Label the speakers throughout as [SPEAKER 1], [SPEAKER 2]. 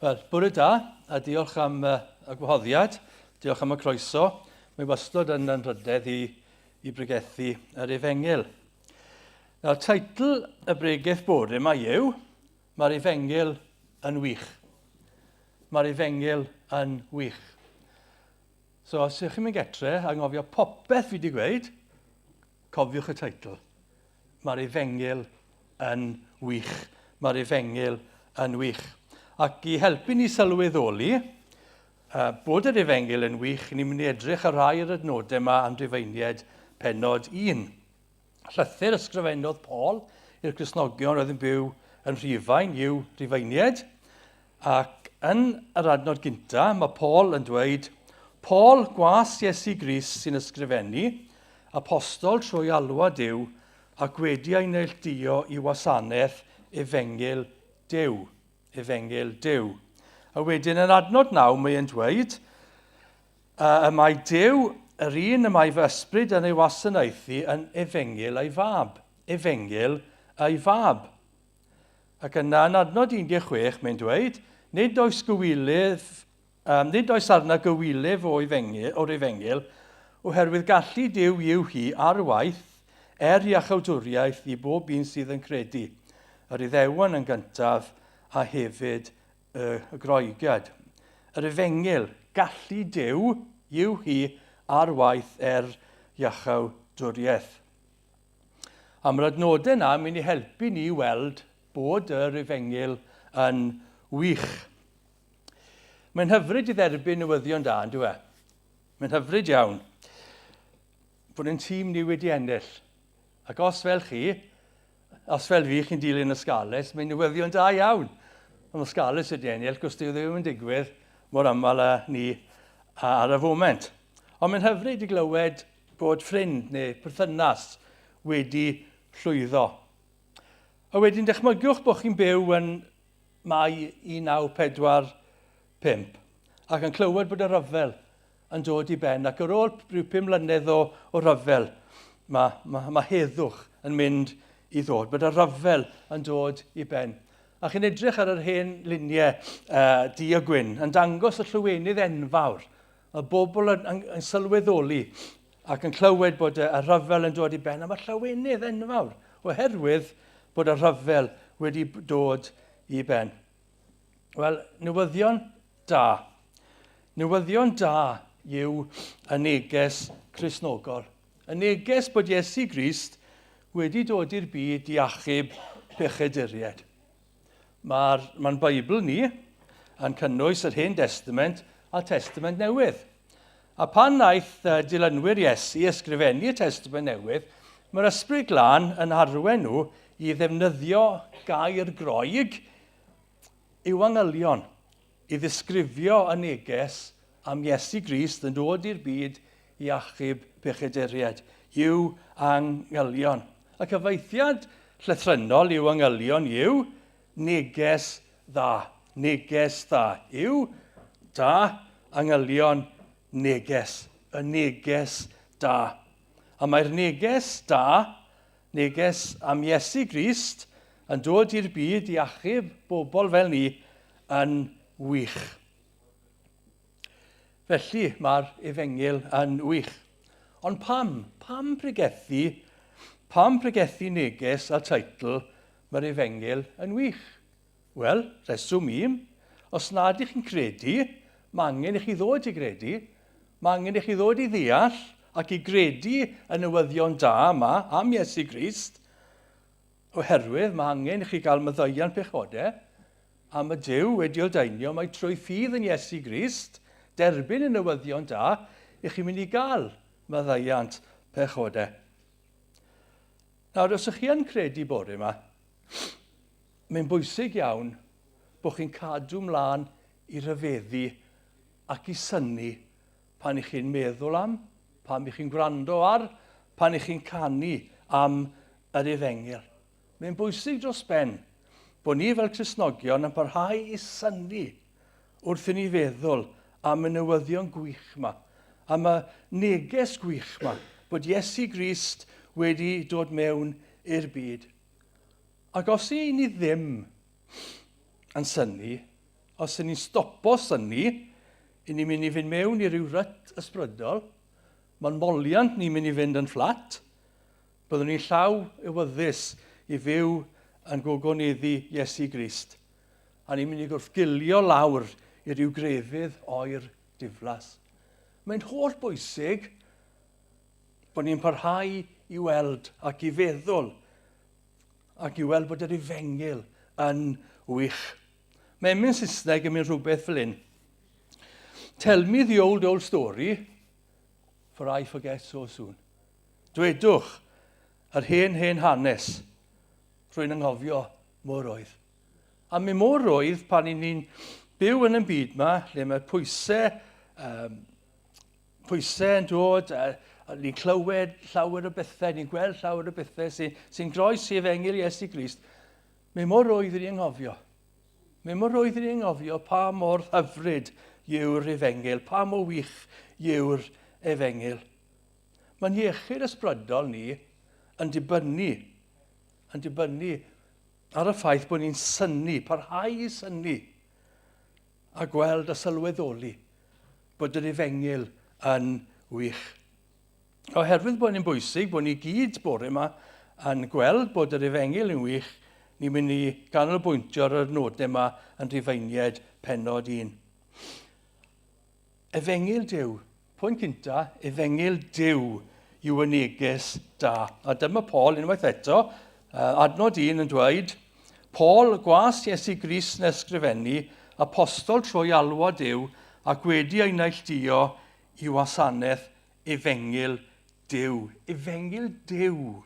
[SPEAKER 1] Wel, bore da, a diolch am y gwahoddiad, diolch am y croeso. Mae wastod yn anrhydedd i, i bregethu yr efengyl. Nawr, teitl y bregeth bore yma yw, Mae'r efengyl yn wych. Mae'r efengyl yn wych. So, os ydych chi'n mynd getre a ngofio popeth fi wedi gweud, cofiwch y teitl. Mae'r efengyl yn wych. Mae'r efengyl yn wych. Ac i helpu ni sylweddoli bod yr efengyl yn wych, ni'n mynd i edrych ar rai o'r adnodau yma am Rufeiniaid penod 1. Llythyr ysgrifennodd Paul i'r Cristnogion oedd yn byw yn Rhufain i'w Rufeiniaid, ac yn yr adnod gynta mae Paul yn dweud, Paul, gwas Iesu Grist sy'n ysgrifennu, apostol trwy alwad Duw ac wedi ei neilltuo i wasanaeth efengyl Duw. Efengyl Duw. A wedyn yn adnod 9 mae e'n dweud, Y mae Duw, yr un y mae fy ysbryd yn ei wasanaethu yn efengyl ei fab. Efengyl ei fab. Ac yna yn adnod 16 mae'n dweud, nid oes gywilydd, um, nid oes arna gywilydd o efengyl, o'r efengyl, oherwydd gallu Duw yw hi ar waith er iachawdwriaeth i bob un sydd yn credu, yr Iddewon yn gyntaf a hefyd y Groegiad. Yr Efengyl, gallu Duw yw hi ar waith er iachawdwriaeth. A mae'r adnodau yna yn mynd i helpu ni weld bod yr Efengyl yn wych. Mae'n hyfryd i dderbyn newyddion da, yn dyw e? Mae'n hyfryd iawn bod ein tîm ni wedi ennill. Ac os fel chi, Os fel fi, chi'n dilyn y Scarlets, mae'n newyddion da iawn. Ond mae Scarlets wedi ennill, gwrs dyw ddim yn digwydd mor aml â ni ar y foment. Ond mae'n hyfryd i glywed bod ffrind neu perthynas wedi llwyddo. A wedyn dychmygwch bod chi'n byw yn Mai 1945 ac yn clywed bod y rhyfel yn dod i ben ac ar ôl rhyw 5 mlynedd o, o ryfel, mae, mae, mae heddwch yn mynd i ddod, bod y rhyfel yn dod i ben. A chi'n edrych ar yr hen luniau du a gwyn yn dangos y llwynydd enfawr. Mae bobl yn, yn, yn sylweddoli ac yn clywed bod y, y rhyfel yn dod i ben, a mae llawenydd enfawr oherwydd bod y rhyfel wedi dod i ben. Wel, newyddion da. Newyddion da yw y neges Cristnogol. Y neges bod Iesu Grist wedi dod i'r byd i achub pechaduriaid. Mae'r mae Beibl ni yn cynnwys yr Hen Testament a Testament Newydd. A pan wnaeth dilynwyr Iesu ysgrifennu y Testament Newydd, mae'r Ysbryd Glân yn arwain nhw i ddefnyddio gair Groeg i'w angylion i ddisgrifio y neges am Iesu Grist yn dod i'r byd i achub pechaduriaid, i'w angylion. Y cyfieithiad llythrennol i'w angylion yw neges dda. Neges dda yw da angylion neges. Y neges da. A mae'r neges da, neges am Iesu Grist, yn dod i'r byd i achub bobl fel ni yn wych. Felly, mae'r efengyl yn wych. Ond pam? Pam pregethu? Pam pregethu neges a teitl mae'r efengyl yn wych? Wel, rheswm un, os nad ych chi'n credu, mae angen i chi ddod i gredu, mae angen i chi ddod i ddeall ac i gredu y newyddion da yma am Iesu Grist, oherwydd mae angen i chi gael maddeuant pechodau, a mae Duw wedi oldaenio mai trwy ffydd yn Iesu Grist, derbyn y newyddion da, i chi'n mynd i gael maddeuant pechodau. Nawr, os ych chi yn credu bore yma, mae'n bwysig iawn bod chi'n cadw mlaen i rhyfeddu ac i synnu pan ych chi'n meddwl am, pan ych chi'n gwrando ar, pan ych chi'n canu am yr efengyl. Mae'n bwysig dros ben bod ni fel Cristnogion yn parhau i synnu wrth i ni feddwl am y newyddion gwych yma, am y neges gwych yma, bod Iesu Grist wedi dod mewn i'r byd. Ac os i ni ddim yn synnu, Os ydyn ni'n stopo synnu, i ni'n mynd i fynd mewn i ryw rut ysbrydol, mae'n moliant ni'n mynd i fynd yn fflat, byddwn ni'n llaw ewyddus i fyw yn gogoneddu Iesu Grist, a ni'n mynd i gwrthgilio lawr i ryw grefydd oer diflas. Mae'n holl bwysig bod ni'n parhau i weld ac i feddwl ac i weld bod yr efengyl yn wych. Mae emyn Saesneg yn mynd rhywbeth fel hyn. Tell me the old, old story, for I forget so soon. Dwedwch yr hen, hen hanes, rwy'n anghofio mor oedd. A mi mor oedd pan i ni'n byw yn y byd yma, lle mae pwysau, um, pwysau yn dod, a, a ni'n clywed llawer o bethau, ni'n gweld llawer o bethau sy'n sy groes i efengyl Iesu Grist. Mae mor rwydd i ni anghofio. Mae mor rwydd i ni anghofio pa mor hyfryd yw'r efengyl, pa mor wych yw'r efengyl. Mae'n iechyd ysbrydol ni yn dibynnu, yn dibynnu ar y ffaith bod ni'n synnu, parhau i synnu, a gweld a sylweddoli bod yr efengyl yn wych. Oherwydd bod ni'n bwysig bod ni gyd bore yma yn gweld bod yr efengyl yn wych, ni'n mynd i ganolbwyntio ar yr nodau yma yn Rhufeiniaid penod 1. Efengyl Duw. Pwynt cynta, efengyl Duw yw y neges da. A dyma Paul unwaith eto, adnod 1 yn dweud, Paul, gwas Iesu Grist yn ysgrifennu, apostol trwy alwad Duw ac wedi ei neilltuo i wasanaeth efengyl Duw. Efengyl Duw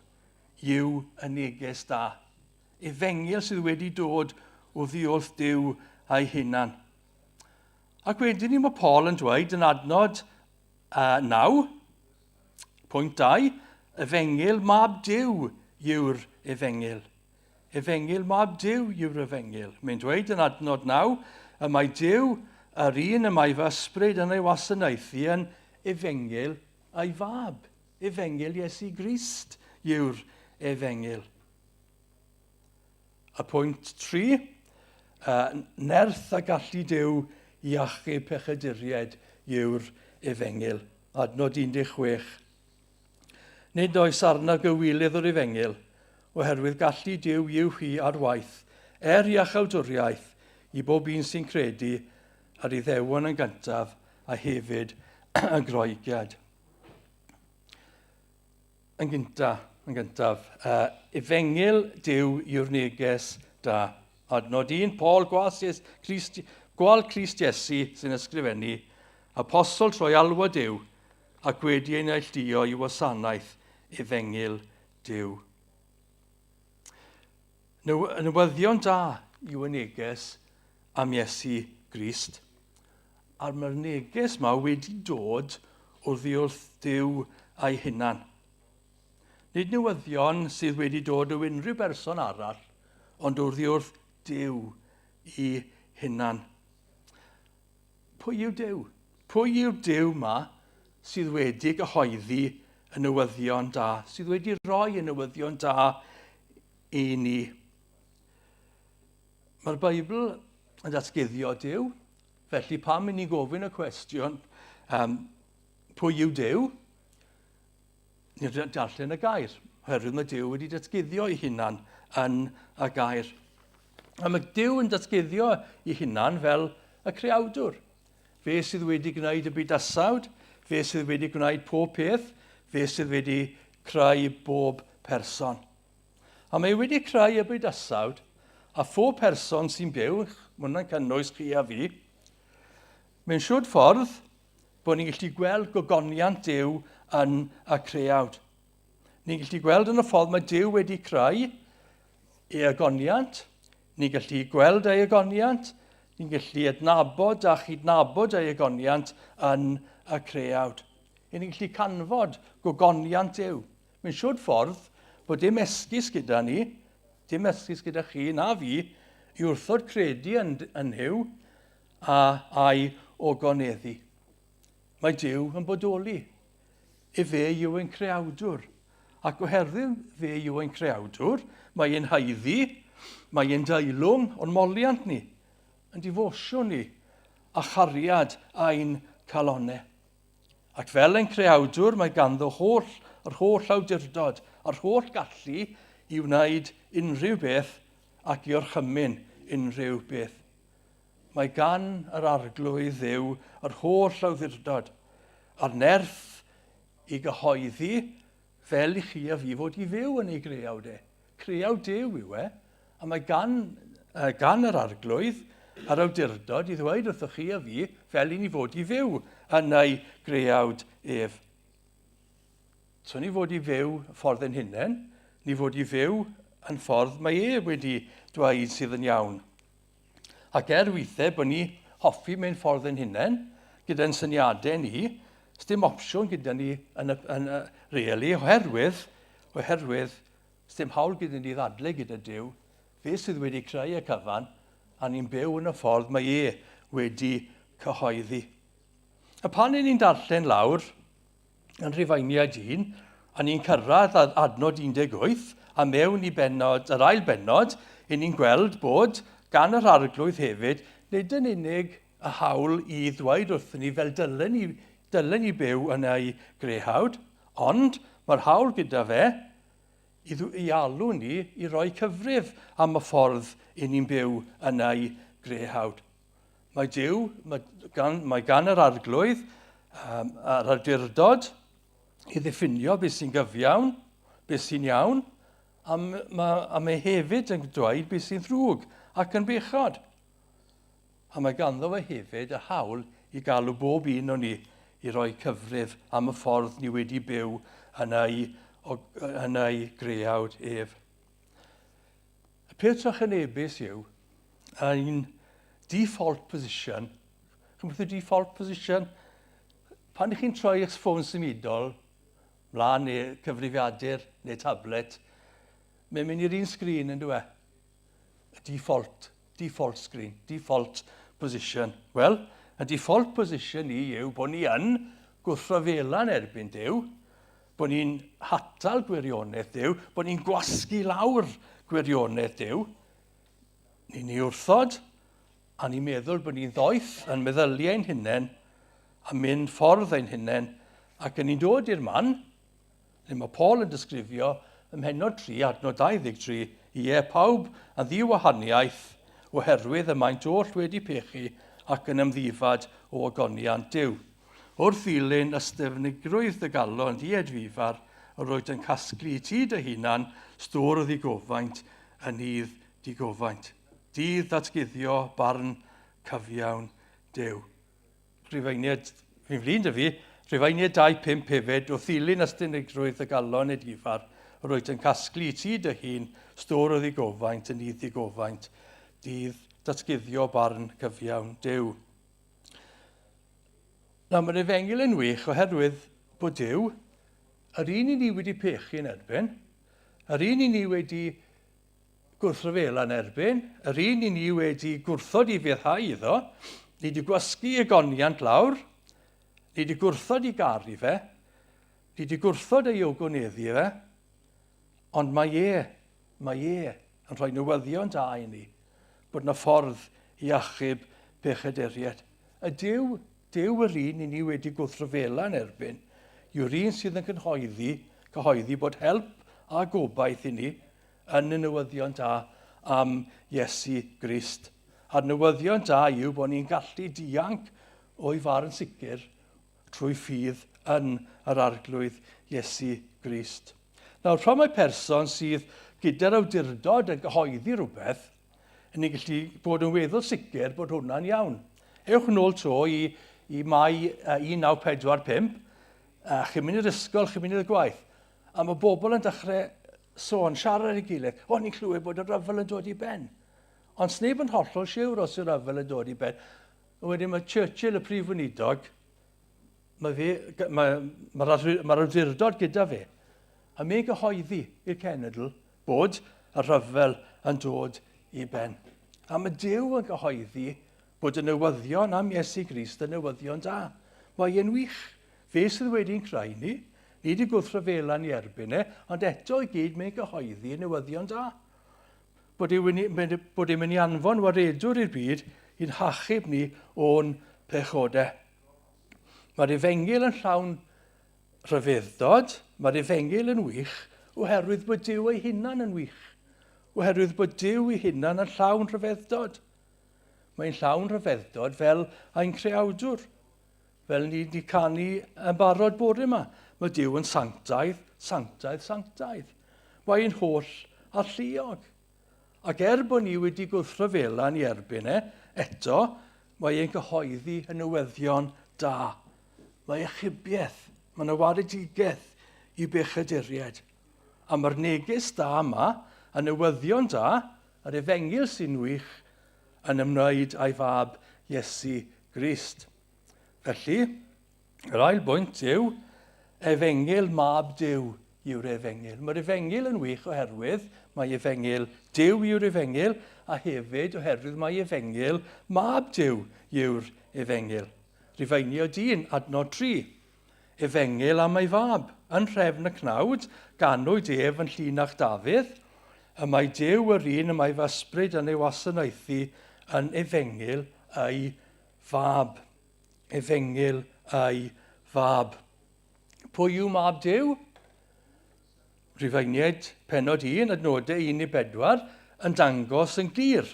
[SPEAKER 1] yw y neges da. Efengyl sydd wedi dod o ddiolch Duw a'i hunan. Ac wedyn ni mae Paul yn dweud yn adnod uh, 9.2, efengyl mab Duw yw'r efengyl. Efengyl mab Duw yw'r efengyl. Mae'n dweud yn adnod 9, y mae Duw, yr un y mae fy ysbryd yn ei wasanaethu yn efengyl ei fab. Efengyl Iesu Grist yw'r efengyl. A pwynt 3, uh, nerth a gallu Duw i achub pechaduriaid yw'r efengyl. Adnod 16. Nid oes arna gywilydd o'r efengyl, oherwydd gallu Duw yw hi ar waith, er iachawdwriaeth, i bob un sy'n credu, yr Iddewon yn gyntaf, a hefyd y Groegiad. Yn gyntaf, yn gyntaf, uh, efengyl Duw yw'r neges da. Adnod 1, Paul, gwas Iesu, Christ, gwal Crist Iesu sy'n ysgrifennu, apostol trwy alwa Duw ac wedi ei neilltuo i wasanaeth efengyl Duw. Newyddion da yw y neges am Iesu Grist. A'r mae'r neges yma wedi dod oddi wrth Duw a'i hunan. Nid newyddion sydd wedi dod o unrhyw berson arall, ond oddi wrth Duw i hunan. Pwy yw Duw? Pwy yw'r Duw ma sydd wedi gyhoeddi y newyddion da, sydd wedi rhoi y newyddion da i ni? Mae'r Beibl yn datguddio Duw, felly pam i ni gofyn y cwestiwn, um, pwy yw Duw? Ni'n darllen y gair, oherwydd mae Duw wedi datguddio ei hunan yn y gair. A mae Duw yn datguddio ei hunan fel y creawdwr. Fe sydd wedi gwneud y bydysawd, fe sydd wedi gwneud pob peth, fe sydd wedi creu bob person. A mae wedi creu y bydysawd, a phob person sy'n byw, mae hwnna'n cynnwys chi a fi, mewn siwr ffordd bod ni'n gallu gweld gogoniant Duw yn y creawd. Ni'n gallu gweld yn y ffordd mae Duw wedi creu ei ogoniant, ni'n gallu gweld ei ogoniant, ni'n gallu adnabod a chydnabod ei ogoniant yn y creawd. Ni'n gallu canfod gogoniant Duw. Mae'n siwr ffordd bod dim esgus gyda ni, dim esgus gyda chi na fi, i wrthod credu yn, yn Nhuw a a'i ogoneddu. Mae Duw yn bodoli. Efe yw ein creawdwr. Ac oherwydd fe yw ein creawdwr, mae e'n haeddu, mae e'n deilwng o'n moliant ni. yn difosiwn ni, a chariad ein calonau. Ac fel ein creawdwr, mae ganddo holl, yr holl awdurdod a'r holl gallu i wneud unrhyw beth ac i orchymyn unrhyw beth. Mae gan yr Arglwydd Dduw yr holl awdurdod a'r nerth i gyhoeddi fel i chi a fi fod i fyw yn ei greawd e. Creawd Duw yw e, a mae gan, gan yr Arglwydd yr awdurdod i ddweud wrthych chi a fi fel i ni fod i fyw yn ei greawd ef. So ni fod i fyw ffordd ein hunain, ni fod i fyw yn ffordd mae e wedi dweud sydd yn iawn. Ac er weithiau bod ni hoffi mewn ffordd ein hunain, gyda'n syniadau ni, dim opsiwn gyda ni yn y, yn y, really, oherwydd, oherwydd, dim hawl gyda ni ddadle gyda Duw, fe sydd wedi creu y cyfan, a ni'n byw yn y ffordd mae e wedi cyhoeddi. A pan ni'n darllen lawr, yn Rhufeiniaid 1, a ni'n cyrraedd adnod 18, a mewn i bennod, yr ail bennod, i ni'n gweld bod gan yr arglwydd hefyd, nid yn unig y hawl i ddweud wrthyn ni fel dylen ni, dylen ni byw yn ei grehawd, ond mae'r hawl gyda fe i, i alw ni i roi cyfrif am y ffordd i ni'n byw yn ei grehawd. Mae Duw, mae gan, mae gan yr arglwydd um, yr awdurdod i ddiffinio beth sy'n gyfiawn, beth sy'n iawn, a, mae, a mae hefyd yn dweud beth sy'n ddrwg ac yn bechod. A mae ganddo fe hefyd y hawl i galw bob un o'n ni i roi cyfrif am y ffordd ni wedi byw yn ei, yn ei greawd ef. Y peth trychinebus yw, ein default position, chi'n beth yw default position? Pan ych chi'n troi eich ffôn symudol mlaen neu cyfrifiadur neu tablet, mae'n mynd i'r un sgrin yn dweud. Y default, default screen, default position. Wel, y default position ni yw bod ni yn gwrthryfela'n erbyn Duw, bod ni'n hatal gwirionedd Duw, bod ni'n gwasgu lawr gwirionedd Duw. Ni'n ei wrthod, a ni'n meddwl bod ni'n ddoeth yn meddyliau ein hunain a mynd ffordd ein hunain, ac yn ni'n dod i'r man, lle mae Paul yn disgrifio ym mhennod 3, adnod 23, ie, pawb yn ddiwahaniaeth oherwydd y maent oll wedi pechu ac yn ymddifad o ogoniant Duw. Wrth ddilyn ystyfnigrwydd dy galon ddiedfifar, yr wyt yn casglu i ti dy hunan stôr o ddigofaint yn nydd digofaint. Dydd datguddio barn cyfiawn Duw. Rhufeiniaid, fi'n flin dy fi, Rhufeiniaid 2.5 hefyd, wrth ddilyn ystyfnigrwydd dy galon edifar, yr wyt yn casglu i ti dy hun stôr o ddigofaint yn nydd digofaint. Dydd datguddio barn cyfiawn Duw. Nawr, mae'r efengyl yn wych oherwydd bod Duw, yr un i ni wedi pechu yn erbyn, yr un i ni wedi gwrthryfela yn erbyn, yr un i ni wedi gwrthod i fyddhau iddo, ni wedi gwasgu y goniant lawr, ni wedi gwrthod i garu fe, ni wedi gwrthod ei ogoneddu fe, ond mae e, mae e yn rhoi newyddion da i ni, bod yna ffordd i achub pechaduriaid. Y Duw, Duw yr un i ni wedi gwrthryfela yn erbyn, yw'r un sydd yn cyhoeddi, cyhoeddi bod help a gobaith i ni yn y newyddion da am Iesu Grist. A'r newyddion da yw bod ni'n gallu dianc o'i farn sicr trwy ffydd yn yr Arglwydd Iesu Grist. Nawr, pan mae person sydd gyda'r awdurdod yn cyhoeddi rhywbeth, yn ni'n gallu bod yn weddol sicr bod hwnna'n iawn. Ewch yn ôl to i, i Mai 1945, a chi'n mynd i'r ysgol, chi'n mynd i'r gwaith, a mae bobl yn dechrau sôn, siarad ei gilydd, o, ni'n clywed bod y rhyfel yn dod i ben. Ond sneb yn hollol siwr os yw'r rhyfel yn dod i ben. Wedyn mae Churchill, y prif weinidog, Mae fe, mae'r mae, mae awdurdod gyda fe. A mae'n gyhoeddi i'r cenedl bod y rhyfel yn dod i ben. A mae Duw yn cyhoeddi bod y newyddion am Iesu Grist yn newyddion da. Mae e'n wych. Fe sydd wedi'n creu ni. Ni wedi gwrthryfela ni erbyn e, ond eto i gyd mae'n cyhoeddi y newyddion da. Bod e'n mynd, bod e'n mynd i anfon waredwr i'r byd i'n hachub ni o'n pechodau. Mae'r efengyl yn llawn rhyfeddod, mae'r efengyl yn wych, oherwydd bod Duw ei hunan yn wych. Oherwydd bod Duw ei hunan yn llawn rhyfeddod. Mae'n llawn rhyfeddod fel ein creawdwr. Fel ni wedi canu yn barod bore yma, mae Duw yn sanctaidd, sanctaidd, sanctaidd. Mae'n holl alluog. Ac er bod ni wedi gwrthryfela yn ei erbyn e, eto, mae e'n cyhoeddi y newyddion da. Mae achubiaeth, mae yna waredigaeth i bechaduriaid. A mae'r neges da yma, y newyddion da, yr efengyl sy'n wych, yn ymwneud â'i fab Iesu Grist. Felly, yr ail bwynt yw efengyl mab Duw yw'r efengyl. Mae'r efengyl yn wych oherwydd mae efengyl Duw yw'r efengyl a hefyd oherwydd mae efengyl mab Duw yw'r efengyl. Rufeinio dyn, adnod 3. Efengyl am ei fab. Yn nhrefn y cnawd, ganwyd ef yn llinach Dafydd. Y mae Duw yr un y mae fy ysbryd yn ei wasanaethu yn efengyl ei fab. Efengyl ei fab. Pwy yw mab Duw? Rhufeiniaid penod 1, adnodau 1 i 4, yn dangos yn glir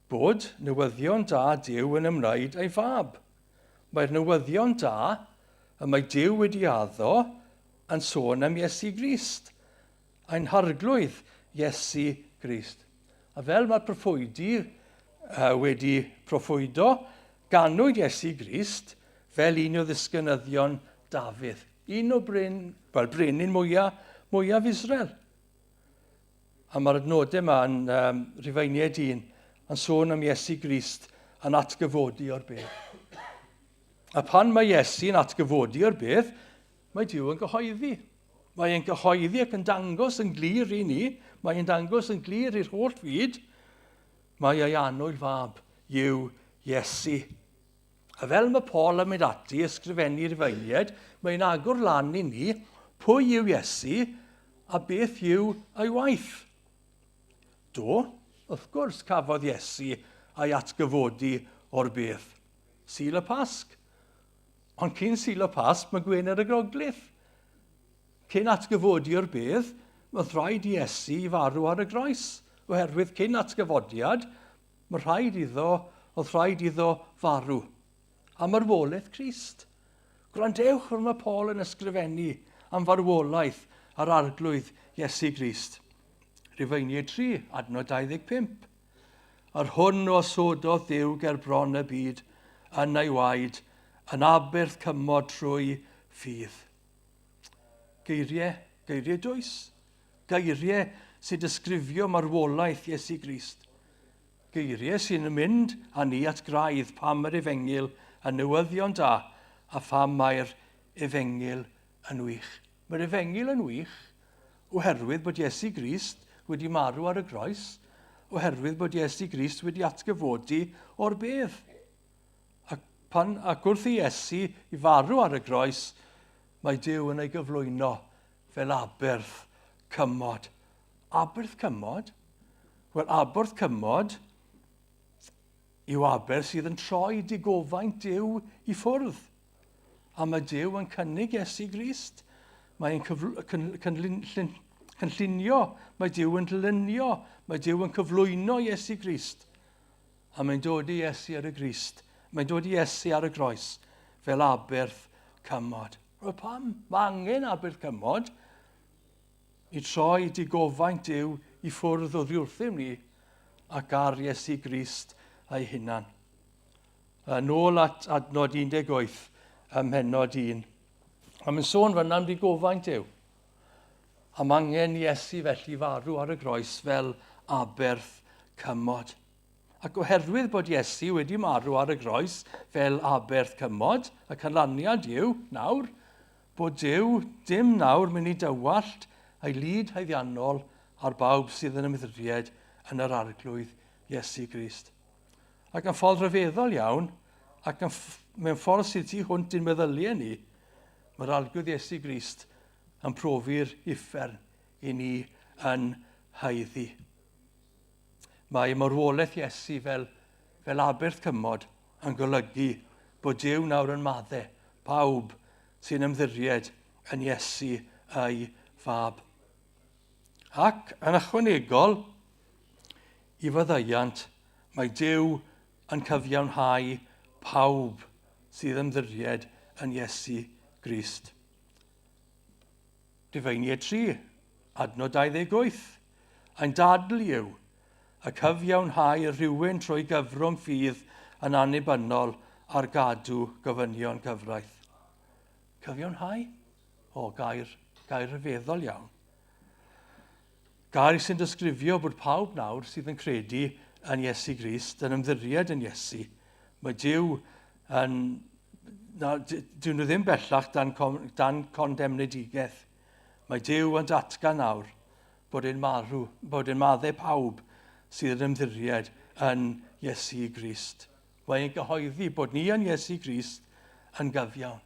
[SPEAKER 1] bod newyddion da Duw yn ymwneud â'i fab. Mae'r newyddion da y mae Duw wedi addo yn sôn am Iesu Grist, ein harglwydd Iesu Grist. A fel mae'r proffwydi wedi proffwydo, ganwyd Iesu Grist fel un o ddisgynyddion Dafydd, un o brin, wel, brenin mwyaf, mwyaf Israel. A mae'r adnodau yma yn um, Rhufeiniaid 1 yn sôn am Iesu Grist yn atgyfodi o'r bedd. A pan mae Iesu'n atgyfodi o'r bedd, mae Duw yn gyhoeddi. Mae e'n cyhoeddi ac yn dangos yn glir i ni, mae e'n dangos yn glir i'r holl fyd, mae ei annwyl fab yw Iesu. A fel mae Paul yn mynd ati i ysgrifennu'r Rufeiniaid, mae'n agor lan i ni pwy yw Iesu a beth yw ei waith. Do, wrth gwrs cafodd Iesu ei atgyfodi o'r beth. Sul y Pasg. Ond cyn Sul y Pasg mae Gwener y Groglith. Cyn atgyfodi o'r bedd, mae rhaid i Iesu i farw ar y groes, oherwydd cyn atgyfodiad, mae rhaid iddo, oedd rhaid iddo farw. A marwolaeth Crist. Gwrandewch wrth mae Paul yn ysgrifennu am farwolaeth yr Arglwydd Iesu Grist. Rhufeiniaid 3, adnod 25. Yr hwn o osododd Duw ger bron y byd yn ei waed, yn aberth cymod trwy ffydd. Geiriau, geiriau dwys, geiriau sy'n disgrifio marwolaeth Iesu Grist. Geiriau sy'n mynd â ni at graidd pam yr efengyl yn newyddion da a pham mae'r efengyl yn wych. Mae'r efengyl yn wych oherwydd bod Iesu Grist wedi marw ar y groes, oherwydd bod Iesu Grist wedi atgyfodi o'r bedd. Ac, pan, ac wrth i Iesu i farw ar y groes, mae Duw yn ei gyflwyno fel aberth cymod. Aberth cymod? Wel, aberth cymod yw aberth sydd yn troi digofaint Duw i ffwrdd. A mae Duw yn cynnig Iesu Grist. Mae'n cynllunio, mae Duw yn dylunio, mae Duw yn cyflwyno Iesu Grist. A mae'n dod i Iesu ar y Grist. Mae'n dod i Iesu ar y groes fel aberth cymod. Wel pam? Mae angen aberth cymod i troi digofaint Duw i ffwrdd oddi wrthym ni ac ar Iesu Grist ei hunan. Yn ôl at adnod 18 ym mhennod 1. A mae'n sôn fyna am digofaint yw. Am angen Iesu felly farw ar y groes fel aberth cymod. Ac oherwydd bod Iesu wedi marw ar y groes fel aberth cymod, y canlyniad yw, nawr, bod Duw dim nawr mynd i dywallt ei lid haeddiannol ar bawb sydd yn ymddiried yn yr Arglwydd Iesu Grist. Ac yn ffordd rhyfeddol iawn, ac yn mewn ffordd sydd tu hwnt i'n meddyliau ni, mae'r Arglwydd Iesu Grist yn profi'r uffern i ni yn haeddu. Mae marwolaeth Iesu fel, fel aberth cymod yn golygu bod Duw nawr yn madde pawb sy'n ymddiried yn Iesu ei fab. Ac yn ychwanegol i faddeuant, mae Duw yn cyfiawnhau pawb sydd ymddiried yn Iesu Grist. Rhufeiniau 3, adnod 28. Ein dadl yw y cyfiawnhau rhywun trwy gyfrwng ffydd yn annibynnol ar gadw gofynion cyfraith. Cyfiawnhau? O, gair, gair rhyfeddol iawn. Gair sy'n disgrifio bod pawb nawr sydd yn credu yn Iesu Grist, yn ymddiried yn Iesu. Mae Duw yn... Na, dyn nhw ddim bellach dan, dan condemnedigaeth. Mae Duw yn datgan nawr bod e'n marw, bod e'n maddau pawb sydd yn ymddiried yn Iesu Grist. Mae e'n gyhoeddi bod ni yn Iesu Grist yn gyfiawn.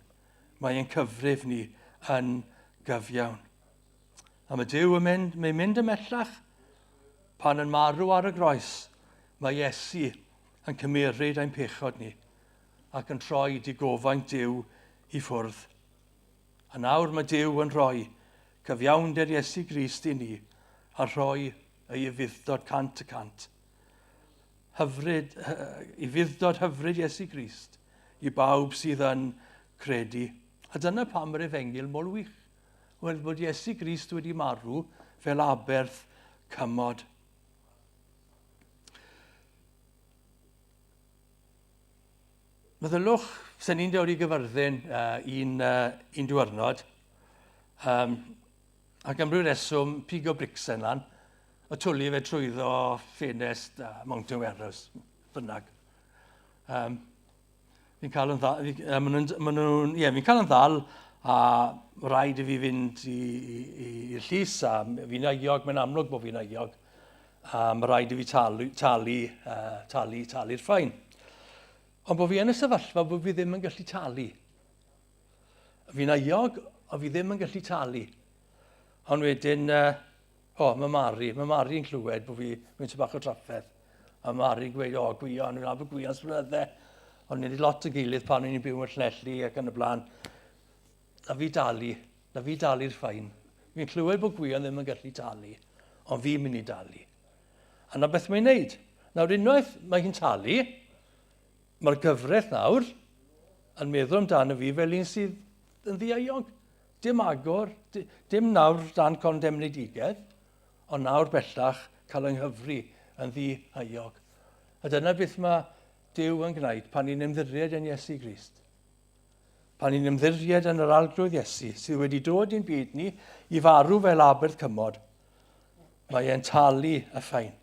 [SPEAKER 1] Mae e'n cyfrif ni yn gyfiawn. A mae Duw yn mynd, mae'n mynd ymhellach. Pan yn marw ar y groes, mae Iesu yn cymeryd ein pechod ni ac yn troi digofaint Duw i ffwrdd. A nawr mae Duw yn rhoi cyfiawnder Iesu Grist i ni a rhoi ei ufudd-dod 100%. Hyfryd, ufudd-dod hyfryd Iesu Grist i bawb sydd yn credu. A dyna pam yr efengyl mor wych. Wel, bod Iesu Grist wedi marw fel aberth cymod. Meddylwch, sen ni'n dod i Gyfyrddin uh, un, uh, un diwrnod, um, ac am ryw reswm, pigo bricsen lan, a twli fe trwyddo ffenest uh, Mountain Warehouse, bynnag. Um, Fi'n cael yn ddal, maen nhw'n, maen nhw'n, ie, fi'n cael yn ddal a rhaid i fi fynd i'r llys a fi'n euog, mae'n amlwg bod fi'n euog a mae rhaid i fi talu, talu, uh, talu, talu'r ffain. Ond bod fi yn y sefyllfa bod fi ddim yn gallu talu. Fi'n euog, ond fi ddim yn gallu talu. Ond wedyn, uh, O, mae Mari, mae Mari yn clywed bod fi mewn bach o trafferth. A Mari'n gweud, o, Gwion, fi'n nabod Gwion ers blynydde. Ond ni wedi lot o gilydd pan o'n i'n byw yn Llanelli ac yn y blaen. Na fi dalu, na fi dalu'r ffain. Fi'n clywed bod Gwion ddim yn gallu talu, ond fi'n mynd i dalu. A na beth mae'n neud. Nawr unwaith mae hi'n talu, mae'r gyfraith nawr yn meddwl amdano fi fel un sydd yn ddieuog. Dim agor, dim nawr dan condemnedigaeth, ond nawr bellach cael yng nghyfri yn ddi-euog. A dyna beth mae Duw yn gwneud pan ni'n ymddiried yn Iesu Grist. Pan ni'n ymddiried yn yr Arglwydd Iesu, sydd wedi dod i'n byd ni i farw fel aberth cymod, mae e'n talu y ffain,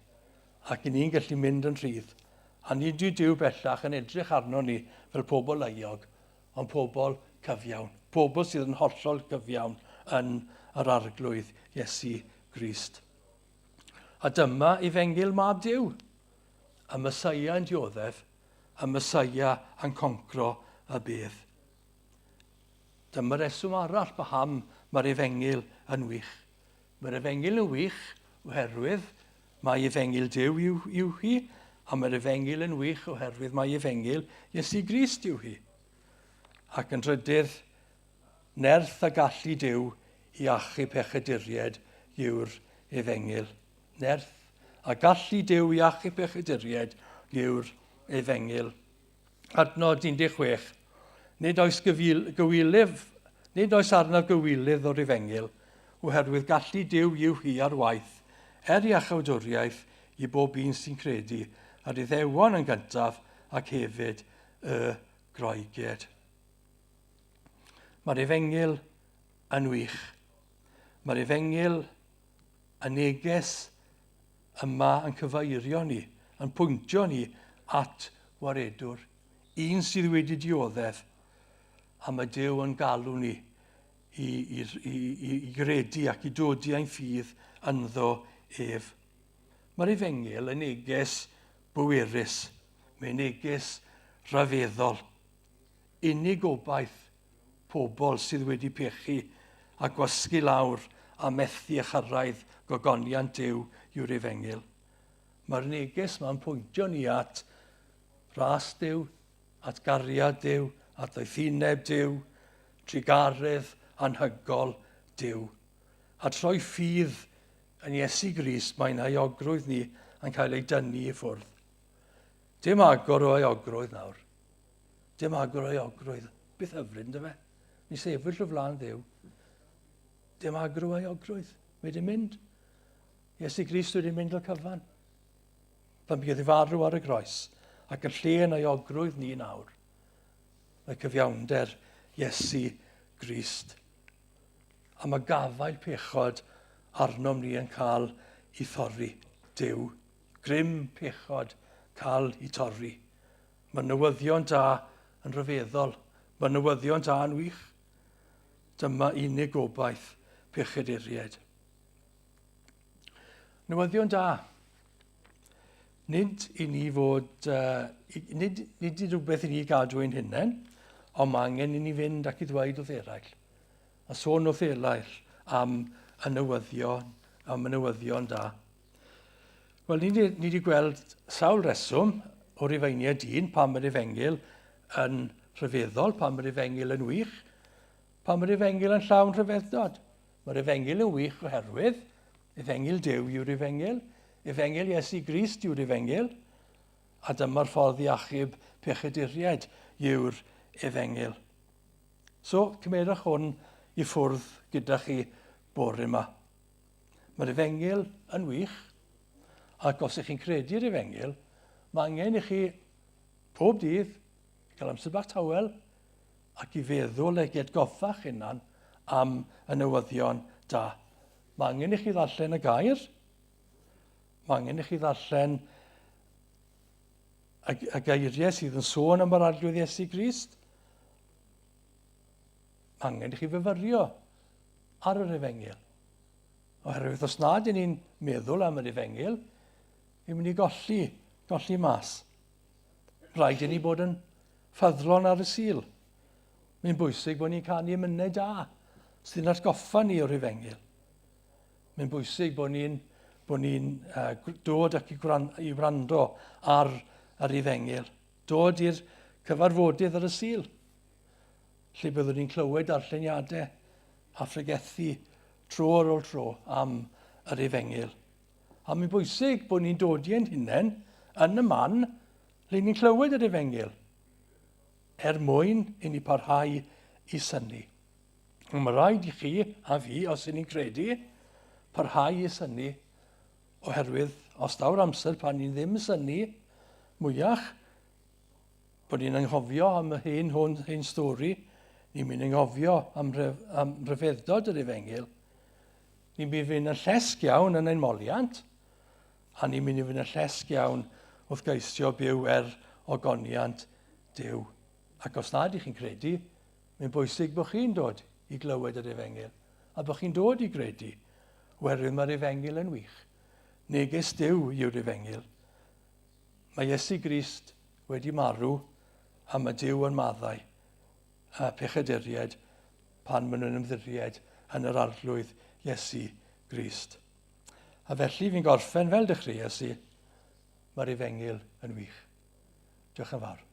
[SPEAKER 1] ac i ni'n gallu mynd yn rhydd. A nid yw Duw bellach yn edrych arno ni fel pobl euog, ond pobl cyfiawn, pobl sydd yn hollol gyfiawn yn yr Arglwydd Iesu Grist. A dyma efengyl mab Duw, y Mesoea yn dioddef, y Mesoea yn concro y bedd. Dyma reswm arall paham mae'r efengyl yn wych. Mae'r efengyl yn wych oherwydd mae efengyl Duw yw, yw hi, a mae'r efengyl yn wych oherwydd mae efengyl Iesu Grist yw hi. Ac yn drydydd, nerth a gallu Duw i achub pechaduriaid yw'r efengyl. Nerth a gallu Duw i achub pechaduriaid yw'r efengyl. Adnod 16. Nid oes gywilydd, nid oes arnaf gywilydd o'r efengyl, oherwydd gallu Duw yw hi ar waith, er iachawdwriaeth i bob un sy'n credu, yr Iddewon yn gyntaf ac hefyd y Groegiaid. Mae'r efengyl yn wych. Mae'r efengyl y neges yma yn cyfeirio ni, yn pwyntio ni at waredwr, un sydd wedi dioddef, a mae Duw yn galw ni i, i, i, i, i gredu ac i dodi ein ffydd ynddo ef. Mae'r efengyl yn neges bwerus, mae'n neges rhyfeddol. Unig obaith pobl sydd wedi pechu a gwasgu lawr a methu a chyrraedd gogoniant Duw yw'r efengyl. Mae'r neges ma'n pwyntio ni at Ras Duw, at gariad Duw, at ddoethineb Duw, trugaredd anhygol Duw. A troi ffydd yn Iesu Grist mae'n euogrwydd ni yn cael ei dynnu i ffwrdd. Dim agor o euogrwydd nawr. Dim agor o euogrwydd. Beth hyfryd, ynddo fe? Ni sefyll o flaen Dduw. Dim agor o euogrwydd. Mae wedi mynd. Iesu Grist wedi mynd o'r cyfan. Pan bydd ei farw ar y groes ac yn lle yn euogrwydd ni nawr, mae cyfiawnder Iesu Grist. A mae gafael pechod arnom ni yn cael ei thorri. Duw, grym pechod cael ei torri. Mae newyddion da yn rhyfeddol. Mae newyddion da yn wych. Dyma unig gobaith pechaduriaid. Newyddion da. Nid i ni fod, uh, nid, nid i rhywbeth i ni gadw ein hunain, ond mae angen i ni fynd ac i ddweud wrth eraill. A sôn wrth eraill am y newyddion, am y newyddion da. Wel, ni wedi gweld sawl reswm o Rufeiniau dyn pam yr efengyl yn rhyfeddol, pam yr efengyl yn wych, pam yr efengyl yn llawn rhyfeddod. Mae'r efengyl yn wych oherwydd efengyl Duw yw'r efengyl, efengyl Iesu Grist yw'r efengyl, a dyma'r ffordd i achub pechaduriaid yw'r efengyl. So, cymerwch hwn i ffwrdd gyda chi bore yma. Mae'r efengyl yn wych, ac os ych chi'n credu'r efengyl, mae angen i chi pob dydd gael amser bach tawel ac i feddwl ac i atgoffa'ch hunan am y newyddion da. Mae angen i chi ddarllen y gair, mae angen i chi ddarllen y, y geiriau sydd yn sôn am yr Arglwydd Iesu Grist. Mae angen i chi fyfyrio ar yr efengyl. Oherwydd os nad ydyn ni'n meddwl am yr efengyl, ni'n mynd i golli, golli mas. Rhaid i ni bod yn ffyddlon ar y Sul. Mae'n bwysig bod ni'n canu emynau da sy'n atgoffa ni o'r efengyl. Mae'n bwysig bod ni'n bod ni'n uh, dod ac i, gwran, i wrando ar yr efengyl. Dod i'r cyfarfodydd ar y Sul, lle byddwn ni'n clywed darlleniadau a phregethu tro ar ôl tro am yr efengyl. A mae'n bwysig bod ni'n dod i ein hunain yn y man le ni'n clywed yr efengyl, er mwyn i ni parhau i synnu. Ond mae rhaid i chi a fi, os ydyn ni'n credu, parhau i synnu, oherwydd os daw'r amser pan ni'n ddim yn synnu mwyach, bod ni'n anghofio am y hen hwn, hen stori, ni'n mynd anghofio am, rhyf, am rhyfeddod yr efengyl, ni'n mynd i fynd yn llesg iawn yn ein moliant, a ni'n mynd i fynd yn llesg iawn wrth geisio byw er ogoniant Duw. Ac os nad ych chi'n credu, mae'n bwysig bod chi'n dod i glywed yr efengyl, a bod chi'n dod i gredu, oherwydd mae'r efengyl yn wych. Neges Duw yw'r efengyl. Mae Iesu Grist wedi marw a mae Duw yn maddau a pechaduriaid pan maen nhw'n ymddiried yn yr Arglwydd Iesu Grist. A felly fi'n gorffen fel dechreuais i, mae'r efengyl yn wych. Diolch yn fawr.